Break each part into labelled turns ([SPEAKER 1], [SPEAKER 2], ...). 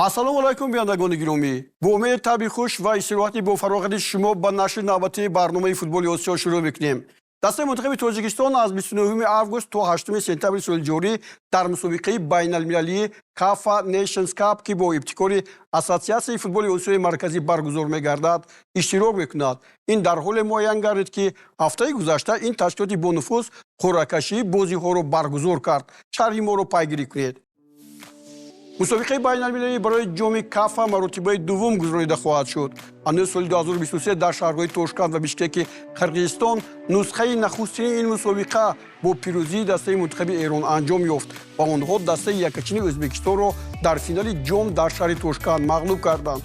[SPEAKER 1] Ассалому алайкум, бинандагони гиромӣ! Бо умеди табъи хуш ва истироҳати бофароғати шумо ба нашри навбатии барномаи футболи Осиё шурӯъ мекунем. Дастаи мунтахаби Тоҷикистон аз 29 август то 8 сентябри соли ҷорӣ дар мусобиқаи байналмилалии Кафа Nations Cup, ки бо ибтикори Ассотсиатсияи футболи Осиёи Марказӣ баргузор мегардад, иштирок мекунад. Ин дар ҳоле муайян гардид, ки ҳафтаи гузашта ин ташкилоти бонуфуз қуръакашии бозиҳоро баргузор кард. Шарҳи моро пайгирӣ кунед. Мусобиқаи байналмилалӣ барои ҷоми Кафа маротибаи дуввум гузаронида хоҳад шуд. Ҳанӯз соли 2023 дар шаҳрҳои Тошканд ва Бишкеки Қирғизистон нусхаи нахустини ин мусобиқа бо пирӯзии дастаи мунтахаби Эрон анҷом ёфт ва онҳо дастаи якачини Ӯзбекистонро дар финали ҷом дар шаҳри Тошканд мағлуб карданд.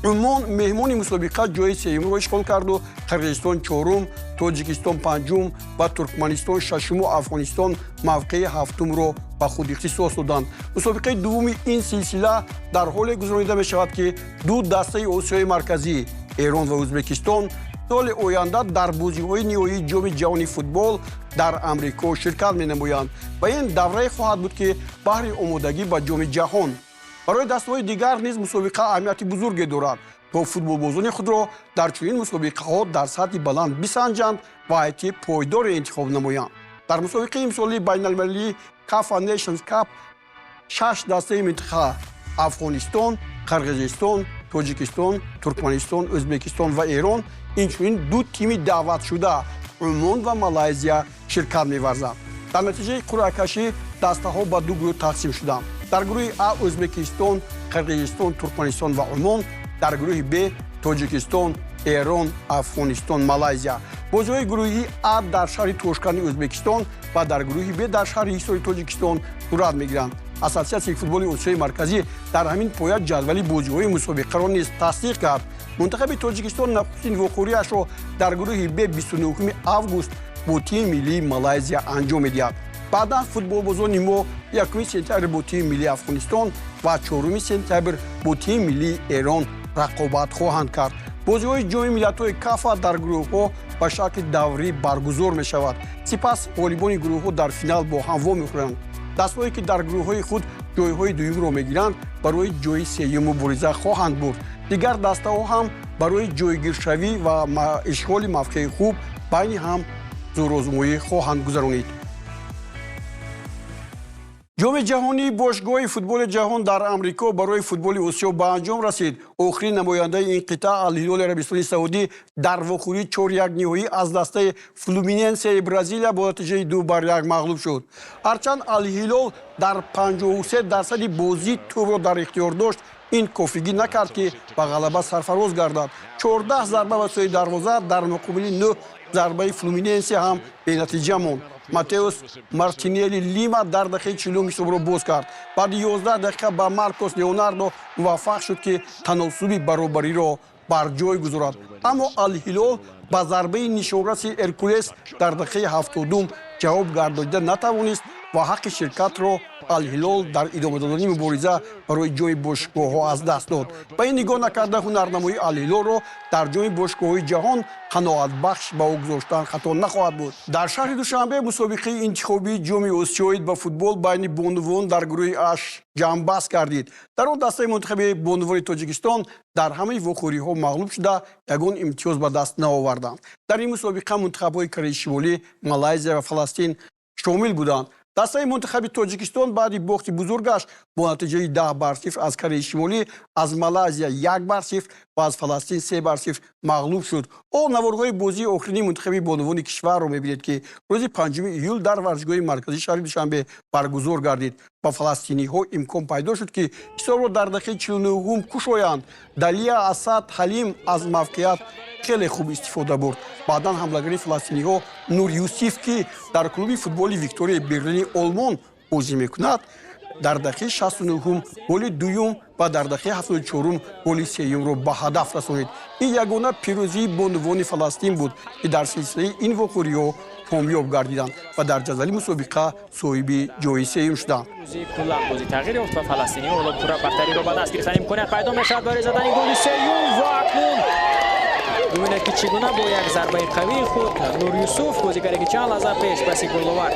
[SPEAKER 1] Умон, меҳмони мусобиқа, ҷои сеюмро ишғол карду Қирғизистон чорум, Тоҷикистон панҷум ва Туркманистон шашуму Афғонистон мавқеи ҳафтумро ба худ ихтисос доданд. Мусобиқаи дуввуми ин силсила дар ҳоле гузаронида мешавад, ки ду дастаи Осиёи Марказӣ, Эрон ва Ӯзбекистон, соли оянда дар бозиҳои ниҳоии Ҷоми ҷаҳони футбол дар Амрико ширкат менамоянд ва ин даврае хоҳад буд, ки баҳри омодагӣ ба Ҷоми ҷаҳон. Барои дастаҳои дигар низ мусобиқа аҳамияти бузурге дорад, то футболбозони худро дар чунин мусобиқаҳо дар сатҳи баланд бисанҷанд ва ҳайати пойдоре интихоб намоянд. Дар мусобиқаи имсолии байналмилалии Кафа Nations Cup шаш дастаи минтақа: Афғонистон, Қирғизистон, Тоҷикистон, Туркманистон, Ӯзбекистон ва Эрон, инчунин ду тими даъватшуда, Умон ва Малайзия, ширкат меварзанд. Дар натиҷаи қуръакашӣ дастаҳо ба ду гурӯҳ тақсим шуданд. Дар гурӯҳи А Ӯзбекистон, Қирғизистон, Туркманистон ва Умон, дар гурӯҳи Б Тоҷикистон, Эрон, Афғонистон, Малайзия. Бозиҳои гурӯҳи А дар шаҳри Тошканди Ӯзбекистон ва дар гурӯҳи Б дар шаҳри Ҳисори Тоҷикистон сурат мегиранд. Ассотсиатсияи футболи Осиёи Марказӣ дар ҳамин поя ҷадвали бозиҳои мусобиқаро низ тасдиқ кард. Мунтахаби Тоҷикистон нахустин вохӯриашро дар гурӯҳи Б 29 август бо тими миллии Малайзия анҷом медиҳад. Баъдан футболбозони мо 1 сентябр бо тими миллии Афғонистон ва 4 сентябр бо тими миллии Эрон рақобат хоҳанд кард. Бозиҳои Ҷоми миллатҳои Кафа дар гурӯҳҳо ба шакли даврӣ баргузор мешавад. Сипас ғолибони гурӯҳҳо дар финал бо ҳам вомехӯранд. Дастаҳое, ки дар гурӯҳҳои худ ҷойҳои дуюмро мегиранд, барои ҷои сеюм мубориза хоҳанд бурд. Дигар дастаҳо ҳам барои ҷойгиршавӣ ва ишғоли мавқеи хуб байни ҳам зӯрозмоӣ хоҳанд гузаронид. Ҷоми ҷаҳонии бошгоҳи футболи ҷаҳон дар Амрико барои футболи Осиё ба анҷом расид. Охирин намояндаи ин қитъа, Алҳилоли Арабистони Саудӣ, дар вохӯрии чоряк ниҳоӣ аз дастаи Флуминенсияи Бразилия бо натиҷаи 2-1 мағлуб шуд. Ҳарчанд Алҳилол дар 53 дарсади бозӣ тӯбро дар ихтиёр дошт, ин кофигӣ накард, ки ба ғалаба сарфароз гардад. 14 зарба ба сӯи дарвоза дар муқобили 9 зарбаи Флуминенсия ҳам бенатиҷа монд. Матеус Мартинели Лима дар дақиқаи 40 ҳисобро боз кард. Баъди 11 дақиқа ба Маркос Леонардо муваффақ шуд, ки таносуби баробариро бар ҷой гузорад. Аммо Алҳилол ба зарбаи нишонраси Эркулес дар дақиқаи 70-ум ҷавоб гардонида натавонист ва ҳаққи ширкатро Алҳилол дар идома додани мубориза барои ҷои бошгоҳҳо аз даст дод. Ба ин нигоҳ накарда, ҳунарнамоии Алҳилолро дар ҷоми бошгоҳҳои ҷаҳон қаноатбахш ба ӯ гузоштан хато нахоҳад буд. Дар шаҳри Душанбе мусобиқаи интихобии Ҷоми Осиёид ба футбол байни бонувон дар гурӯҳи Аш ҷамъбаст гардид. Дар он дастаи мунтахаби бонувони Тоҷикистон дар ҳамаи вохӯриҳо мағлуб шуда, ягон имтиёз ба даст наоварданд. Дар ин мусобиқа мунтахабҳои Кореяи Шимолӣ, Малайзия ва Фаластин шомил буданд. Дастаи мунтахаби Тоҷикистон баъди бохти бузургаш бо натиҷаи 10-0 аз Кореяи Шимолӣ, аз Малайзия 1-0 ва аз Фаластин 3-0 мағлуб шуд. О наворҳои бозии охирини мунтахаби бонувони кишварро мебинед, ки рӯзи 5 июл дар варзишгоҳи марказии шаҳри Душанбе баргузор гардид. Ба фаластиниҳо имкон пайдо шуд, ки ҳисобро дар дақиқаи 49-ум кушоянд. Далия Асад Ҳалим аз мавқеият хеле хуб истифода бурд. Баъдан ҳамлагари фаластиниҳо Нур Юсиф, ки дар клуби футболи Викторияи Берлини Олмон бозӣ мекунад, дар дақиқаи 69-ум голи дуюм ва дар дақиқаи 74-ум голи сеюмро ба ҳадаф расонид. Ин ягона пирӯзии бонувони Фаластин буд, ки дар силсилаи ин вохӯриҳо комёб гардиданд ва дар ҷадвали мусобиқа соҳиби ҷои сеюм шуданд.
[SPEAKER 2] Куллан бозӣ тағйир ёфт ва фаластиниҳо ҳоло пурра бартариро ба даст гирифтан. Имконият пайдо мешавад барои задани голи сеюм ва акнун Бубинед, ки чӣ гуна бо як зарбаи қавии худ Нур Юсуф, бозигаре ки чанд лаҳза пеш паси головар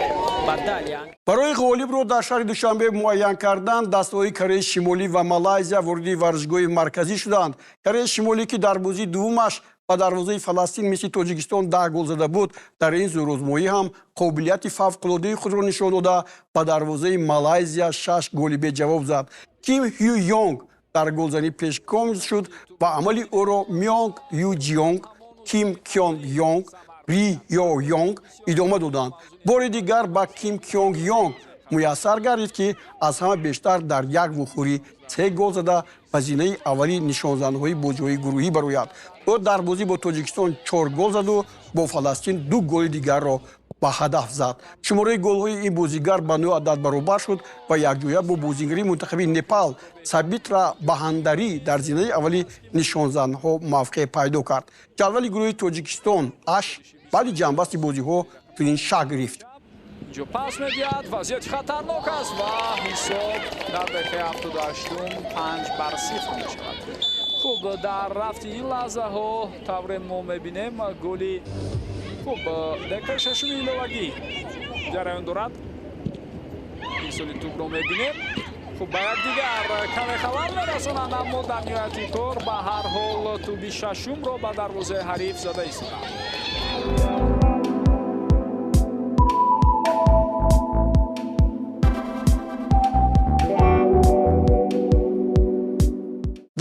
[SPEAKER 2] бадал.
[SPEAKER 1] Барои ғолибро дар шаҳри Душанбе муайян кардан, дастаҳои Кореяи Шимолӣ ва Малайзия вориди варзишгоҳи марказӣ шуданд. Кореяи Шимолӣ, ки дар бозии дуввумаш ба дарвозаи Фаластин мисли Тоҷикистон 10 гол зада буд, дар ин зӯрозмоӣ ҳам қобилияти фавқулодаи худро нишон дода, ба дарвозаи Малайзия 6 голи беҷавоб зад. Ким Ҳю Йонг дар голзанӣ пешгом шуд ва амали ӯро Мёнг Ю Ҷионг, Ким Кёнг Йонг, Ри Ё Йонг идома доданд. Бори дигар ба Ким Кёнг Йонг муяссар гардид, ки аз ҳама бештар дар як вухӯрӣ се гол зада, ба зинаи аввали нишонзанҳои бозиҳои гурӯҳӣ барояд. Ӯ дар бозӣ бо Тоҷикистон 4 гол заду бо Фаластин 2 голи дигарро ба ҳадаф зад. Шумораи голҳои ин бозигар ба 9 адад баробар шуд ва якҷоя бо бозигари мунтахаби Непал Сабитра Баҳандарӣ дар зинаи аввали нишонзанҳо мавқеъ пайдо кард. Ҷадвали гурӯҳи Тоҷикистон аш баъди ҷамъбасти бозиҳо чунин шакл гирифт.
[SPEAKER 3] Инҷо пас медиҳад, вазъияти хатарнок аст ва ҳисоб дар дақиқаи 78-ум 5-0 мешавад. Хуб, дар рафти ин лаҳзаҳо тавре мо мебинем, голи хуб дақиқаи шашуми иловагӣ ҷараён дорад. Ирсоли тӯбро мебинем. Хуб, ба якдигар каме халал мерасонанд, аммо дар ниҳояти кор ба ҳар ҳол тӯби шашумро ба дарвозаи ҳариф зада истоданд.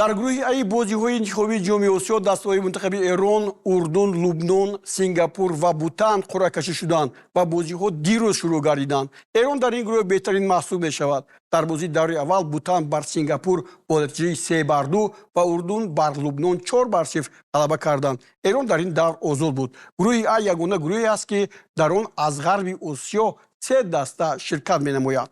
[SPEAKER 1] Дар гурӯҳи аи бозиҳои интихобии Ҷоми Осиё дастаҳои мунтахаби Эрон, Урдун, Лубнон, Сингапур ва Бутан қуръакашӣ шуданд ва бозиҳо дирӯз шурӯъ гардиданд. Эрон дар ин гурӯҳ беҳтарин маҳсуб мешавад. Дар бозии даври аввал Бутан бар Сингапур бо натиҷаи 3-2 ва Урдун бар Лубнон 4-0 ғалаба карданд. Эрон дар ин давр озод буд. Гурӯҳи А ягона гурӯҳе аст, ки дар он аз ғарби Осиё се даста ширкат менамояд.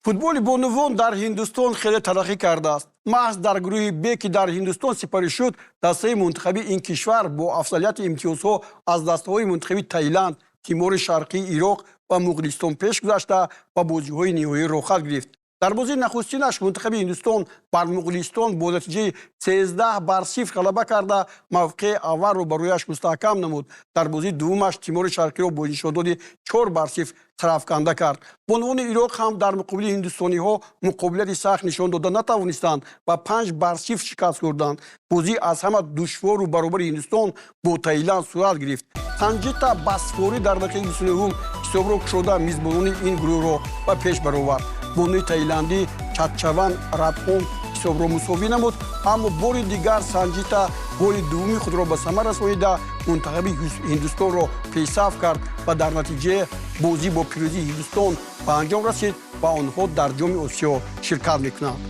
[SPEAKER 1] Футболи бонувон дар Ҳиндустон хеле тараққӣ кардааст. Маҳз дар гурӯҳи Б, ки дар Ҳиндустон сипарӣ шуд, дастаи мунтахаби ин кишвар бо афзалияти имтиёзҳо аз дастаҳои мунтахаби Таиланд, Тимори Шарқӣ, Ироқ ва Муғулистон пеш гузашта, ба бозиҳои ниҳоӣ роҳхат гирифт. Дар бозии нахустинаш мунтахаби Ҳиндустон бар Муғулистон бо натиҷаи 13-0 ғалаба карда, мавқеи аввалро барояш мустаҳкам намуд. Дар бозии дуввумаш Тимори Шарқиро бо нишондоди 4-0 тарафканда кард. Бонувони Ироқ ҳам дар муқобили ҳиндустониҳо муқобилияти сахт нишон дода натавонистанд ва 5-0 шикаст хӯрданд. Бозӣ аз ҳама душвору баробари Ҳиндустон бо Таиланд сурат гирифт. Санҷита Басфорӣ дар дақиқаи 29 ҳисобро кушода, мизбонони ин гурӯҳро ба пеш баровард. Бонуи таиландӣ Чатчаван Радхон ҳисобро мусовӣ намуд, аммо бори дигар Санҷита голи дуввуми худро ба самар расонида, мунтахаби Ҳиндустонро пешсаф кард ва дар натиҷа бозӣ бо пирӯзии Ҳиндустон ба анҷом расид ва онҳо дар Ҷоми Осиё ширкат мекунанд.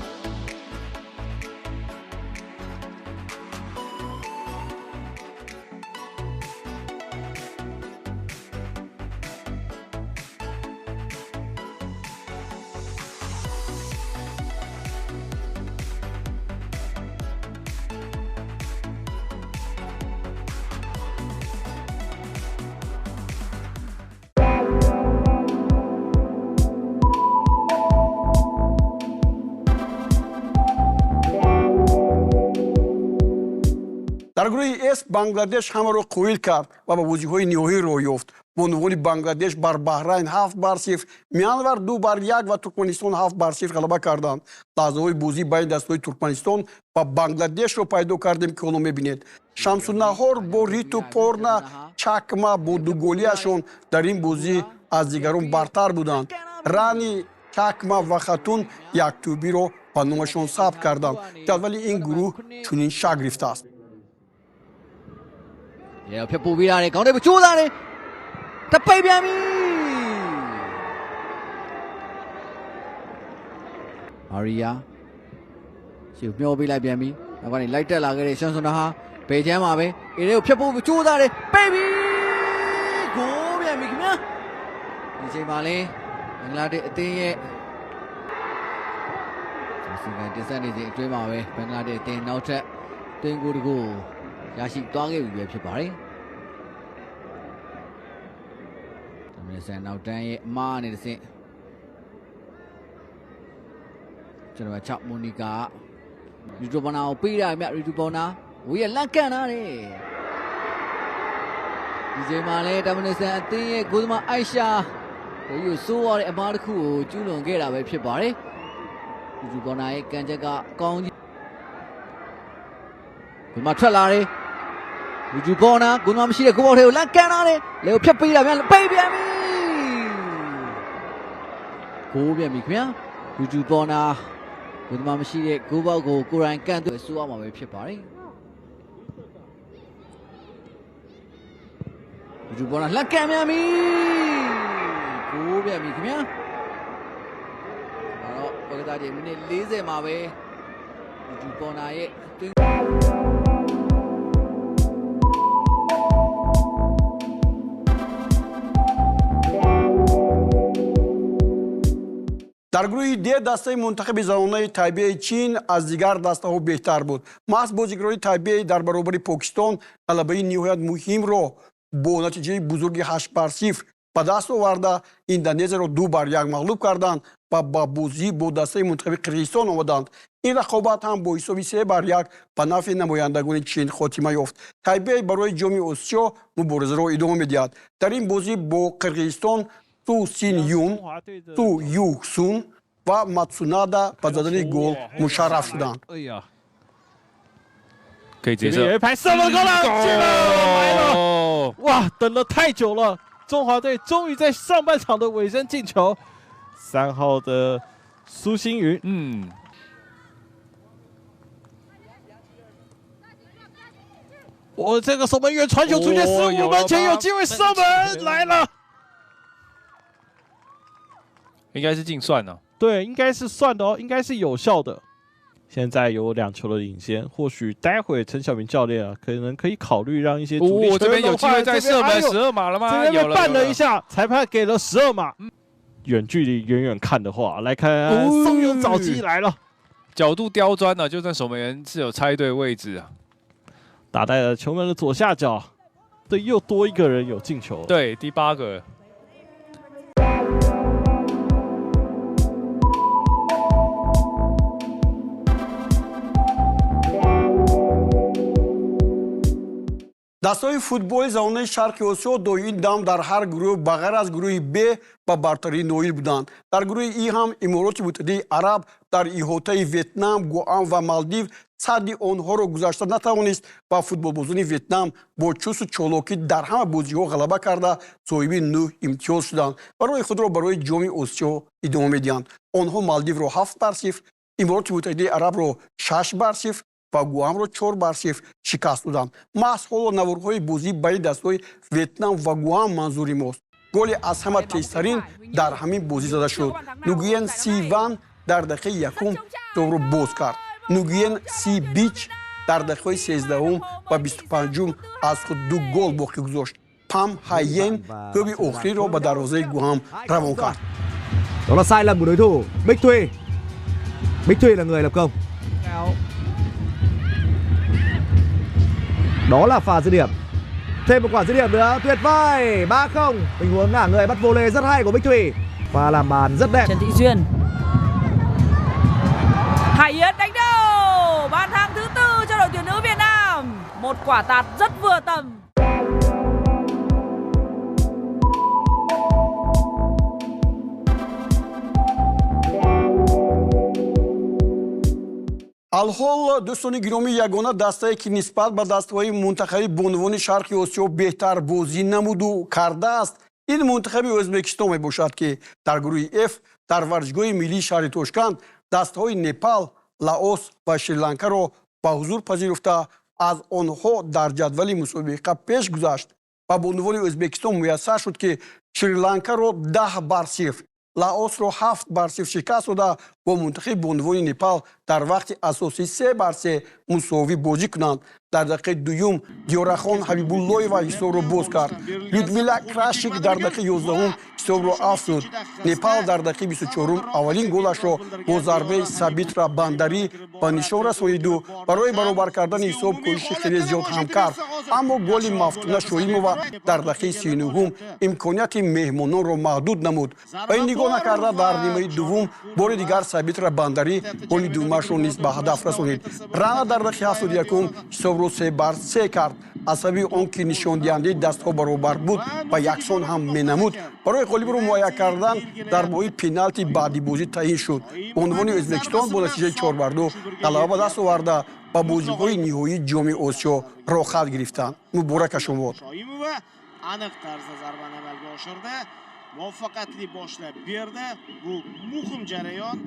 [SPEAKER 1] Дар гурӯҳи С Бангладеш ҳамаро қоил кард ва ба бозиҳои ниҳоӣ роҳ ёфт. Бонувони Бангладеш бар Баҳрайн 7-0, Мянвар 2-1 ва Туркманистон 7-0 ғалаба карданд. Лаҳзаҳои бозӣ байни дастаҳои Туркманистон ва Бангладешро пайдо кардем, ки ҳоло мебинед. Шамсунаҳор бо Риту Порна Чакма бо дуголиашон дар ин бозӣ аз дигарон бартар буданд. Рани Чакма ва Хатун яктӯбиро ба номашон сабт карданд. Ҷадвали ин гурӯҳ чунин шакл гирифтааст.
[SPEAKER 4] ဖြတ်ပို့ပေးရတယ်ခေါင်းထဲကိုကျိုးသားတယ်တပိတ်ပြန်ပြီမာရီယာရှေ့မျောပေးလိုက်ပြန်ပြီနောက်ကနေလိုက်တက်လာခဲ့တဲ့ရှန်ဆွန်နာဟာဘယ်ချမ်းမှာပဲအေးလေးကိုဖြတ်ပို့ကျိုးသားတယ်ပိတ်ပြီဂိုးပြန်ပြီခင်ဗျာဒီချိန်မှာလဲဘင်္ဂလားဒေ့ရှ်အသင်းရဲ့စီကန်တင်ဆက်နေခြင်းအတွင်းမှာပဲဘင်္ဂလားဒေ့ရှ်အသင်းနောက်ထပ်တွင်းကိုတကူရရှိသွားခဲ့ပြီပဲဖြစ်ပါတယ်။ မနစ်ဆန်နောက်တန်းရဲ့အမားအနေနဲ့ကျွန်တော်6မိုနီကာရီတိုဘောနာကိုပေးတာမြရီတိုဘောနာဝေးရလန့်ကန်လာတယ်ဒီချိန်မှာလဲတာမနစ်ဆန်အသင်းရဲ့ဂိုးသမားအိုက်ရှာဘိုးကြီးစိုးရတဲ့အမားတစ်ခုကိုကျူးလွန်ခဲ့တာပဲဖြစ်ပါတယ်ရီတိုဘောနာရဲ့ကန်ချက်ကအကောင်းကြီးဒီမှာထွက်လာတယ် လူကျူဘောနာဂုံမရှိတဲ့ကိုဘောက်ထဲကိုလန့်ကန်လာတယ်လေကိုဖြတ်ပေးတာပြန်ပိတ်ပြန်ပြီဂိုးပြန်ပြီခင်ဗျာလူကျူဘောနာဂုံမရှိတဲ့ကိုဘောက်ကိုကိုရိုင်းကန်သွင်းဆူအောင်မှာပဲဖြစ်ပါတယ်လူကျူဘောနာလန့်ကန်ပြန်ပြီဂိုးပြန်ပြီခင်ဗျာဒါတော့ပကစားကြီးမိနစ်40မှာပဲလူကျူဘောနာရဲ့သွင်း
[SPEAKER 1] Дар гурӯҳи Д дастаи мунтахаби занонаи Тайбеи Чин аз дигар дастаҳо беҳтар буд. Маҳз бозигарони Тайбеи дар баробари Покистон ғалабаи ниҳоят муҳимро бо натиҷаи бузурги 8-0 ба даст оварда, Индонезияро 2-1 мағлуб карданд ва ба бозӣ бо дастаи мунтахаби Қирғизистон омаданд. Ин рақобат ҳам бо ҳисоби 3-1 ба нафъи намояндагони Чин хотима ёфт. Тайбей барои Ҷоми Осиё муборизаро идома медиҳад. Дар ин бозӣ бо Қирғизистон Су Син Юн, Су Ю Сун ва Матсунада ба задани гол мушарраф шуданд.
[SPEAKER 5] 可以接受。
[SPEAKER 6] 有一拍射门够了，进了，来了！哇，等了太久了，中华队终于在上半场的尾声进球。3号的苏新云，我这个守门员传球出去，15门前有机会射门来了，
[SPEAKER 5] 应该是进算了。
[SPEAKER 6] 对，应该是算的哦，应该是有效的。现在有2球的领先，或许待会陈晓明教练啊，可能可以考虑让一些主力
[SPEAKER 5] 这边有机会再射门12码了吗？
[SPEAKER 6] 这边被绊了一下，裁判给了12码。远距离远远看的话，来看松永早基来了，
[SPEAKER 5] 角度刁钻了，就算守门员是有猜对位置啊，
[SPEAKER 6] 打在了球门的左下角，对，又多一个人有进球，
[SPEAKER 5] 对，第8个。
[SPEAKER 1] Дастаҳои футболи занонаи Шарқи Осиё дои ин дам дар ҳар гурӯҳ ба ғайр аз гурӯҳи Б ба бартарӣ ноил буданд. Дар гурӯҳи И ҳам Имороти Муттаҳидаи Араб дар иҳотаи Ветнам, Гуам ва Малдив садди онҳоро гузашта натавонист ва футболбозони Ветнам бо чусту чолокӣ дар ҳама бозиҳо ғалаба карда соҳиби 9 имтиёз шуданд ва роҳи худро барои Ҷоми Осиё идома медиҳанд. Онҳо Малдивро 7-0, Имороти Муттаҳидаи Арабро 6-0 ва Гуамро 4-0 шикаст доданд. Маҳз ҳоло наворҳои бозии байни дастаҳои Ветнам ва Гуам манзури мост. Голи аз ҳама тезтарин дар ҳамин бозӣ зада шуд. Нугуен Си Ван дар дақиқаи якум ҳисобро боз кард. Нугуен Си Бич дар дақиқаҳои 13 ва 25 аз худ 2 гол боқӣ гузошт. Пам Хайен тӯби охириро ба дарвозаи Гуам равон кард.
[SPEAKER 7] Đó là sai lầm của đối thủ. Bích Thùy. Bích Thùy là người lập công. Đó là pha dứt điểm. Thêm một quả dứt điểm nữa, tuyệt vời. 3-0. Tình huống ngả người bắt vô lê rất hay của Bích Thùy. Pha làm bàn rất đẹp.
[SPEAKER 8] Trần Thị Duyên. Hải Yến đánh đầu. Bàn thắng thứ 4 cho đội tuyển nữ Việt Nam. Một quả tạt rất vừa tầm.
[SPEAKER 1] Алҳол дӯстони гиромӣ, ягона дастае ки нисбат ба дастаҳои мунтахаби бонувони Шарқи Осиё беҳтар бозӣ намуду кардааст, ин мунтахаби Ӯзбекистон мебошад, ки дар гурӯҳи Ф дар варзишгоҳи миллии шаҳри Тошканд дастаҳои Непал, Лаос ва Шри-Ланкаро ба ҳузур пазируфта аз онҳо дар ҷадвали мусобиқа пеш гузашт ва бонувони Ӯзбекистон муяссар шуд, ки Шри-Ланкаро 10-0, Лаосро 7-0 шикаст дода Бо мунтахиби бонувони Непал дар вақти асосӣ 3-3 мусовӣ бозӣ кунанд. Дар дақиқаи дуюм Диёрахон Ҳабибуллоева ҳисобро боз кард. Людмила Крашик дар дақиқаи 11-ум ҳисобро афзуд. Непал дар дақиқаи 24-ум аввалин голашро бо зарбаи Сабитра Бандарӣ ба нишон расониду барои баробар кардани ҳисоб кӯшиши хеле зиёд ҳам кард. Аммо голи Мафтуна Шоимова дар дақиқаи 39-ум имконияти меҳмононро маҳдуд намуд. Ба ин нигоҳ накарда, дар нимаи дуввум бори дигар Сабитра Бандарӣ голи дуввумашро низ ба ҳадаф расонид. Рана дар дақиқаи 71-ум ҳисобро 3-3 кард. Аз сабаби он ки нишондиҳандаи дастҳо баробар буд ва яксон ҳам менамуд, барои ғолибро муайян кардан зарбаҳои пеналти баъди бозӣ таъин шуд. Бонувони Ӯзбекистон бо натиҷаи 4-2 ғалаба ба даст оварда, ба бозиҳои ниҳоии Ҷоми Осиё роҳхат гирифтанд. Муборакашон бод.
[SPEAKER 9] Aniq tarzda zarbani amalga oshirdi, muvaffaqiyatli boshlab berdi. Bu muhim jarayon.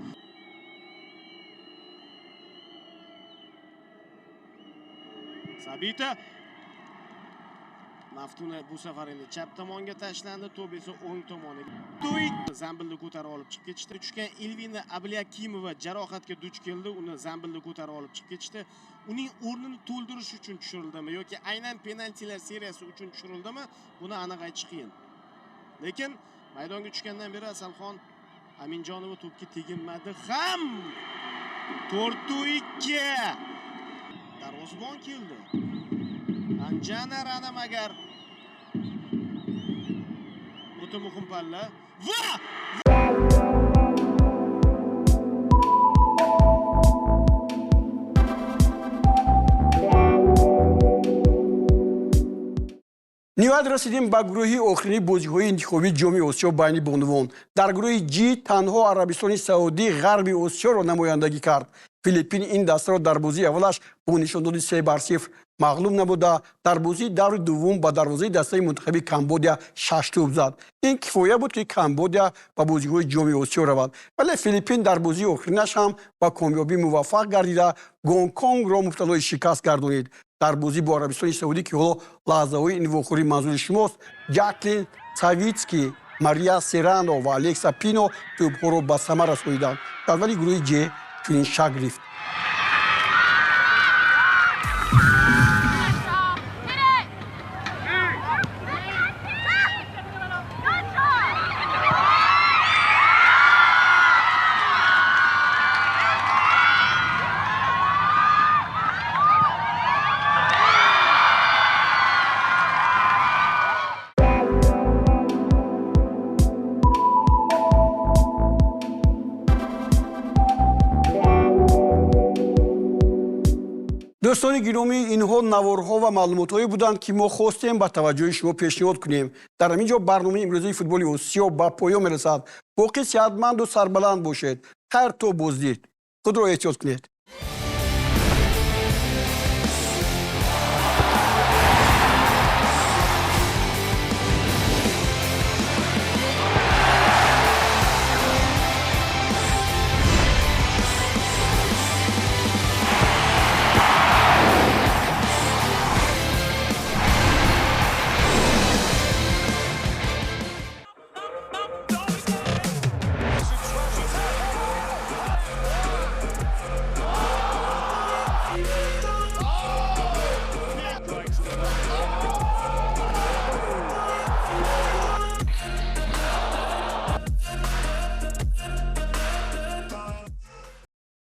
[SPEAKER 9] Sabita Maftuna bu safar endi chap tomonga tashlandi, to'p esa o'ng tomoniga. Zambilni ko'tarib olib chiqib ketishdi. Tushgan Elvina Abliyakimova jarohatga duch keldi, uni zambilni ko'tarib olib chiqib ketishdi. Uning o'rnini to'ldirish uchun tushirildimi yoki aynan penaltilar seriyasi uchun tushirildimi, buni aniq aytish qiyin. Lekin maydonga tushgandan beri Asalxon Aminjonova to'pga teginmadi ham. 4-2. Darvozabon keldi. Anjana Rana magar o'ta muhim palla va
[SPEAKER 1] Ниҳоят расидем ба гурӯҳи охирини бозиҳои интихобии Ҷоми Осиё байни бонувон. Дар гурӯҳи Ҷи танҳо Арабистони Саудӣ Ғарби Осиёро намояндагӣ кард. Филиппин ин дастаро дар бозии аввалаш бо нишондоди 3-0 мағлуб набуда, дар бозии даври дуввум ба дарвозаи дастаи мунтахаби Камбодия 6 тӯб зад. Ин кифоя буд, ки Камбодия ба бозиҳои Ҷоми Осиё равад. Вале Филиппин дар бозии охиринаш ҳам ба комёбӣ муваффақ гардида, Гонконгро мубталои шикаст гардонид. Дар бозӣ бо Арабистони Саудӣ, ки ҳоло лаҳзаҳои ин вохӯрӣ манзури шумост, Ҷаклин Савитски, Мария Серано ва Алекса Пино тӯбҳоро ба самар расониданд. Ҷадвали гурӯҳи Ҷ чунин шакл гирифт. Дӯстони гиромӣ, инҳо наворҳо ва маълумотҳое буданд, ки мо хостем ба таваҷҷӯҳи шумо пешниҳод кунем. Дар ҳамин ҷо барномаи имрӯзаи футболи Осиё ба поён мерасад. Боқӣ сеҳатманду сарбаланд бошед. Хайр то боздид. Худро эҳтиёт кунед.